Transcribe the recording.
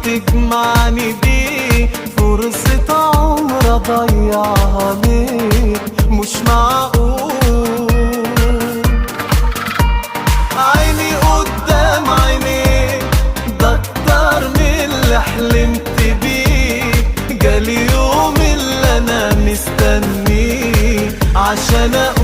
تجمعني بيه، فرصة عمر اضيعها ليه؟ مش معقول. عيني قدام عينيك، ده اكتر من اللي حلمت بيه. جالي يوم اللي انا مستنيه عشان اقول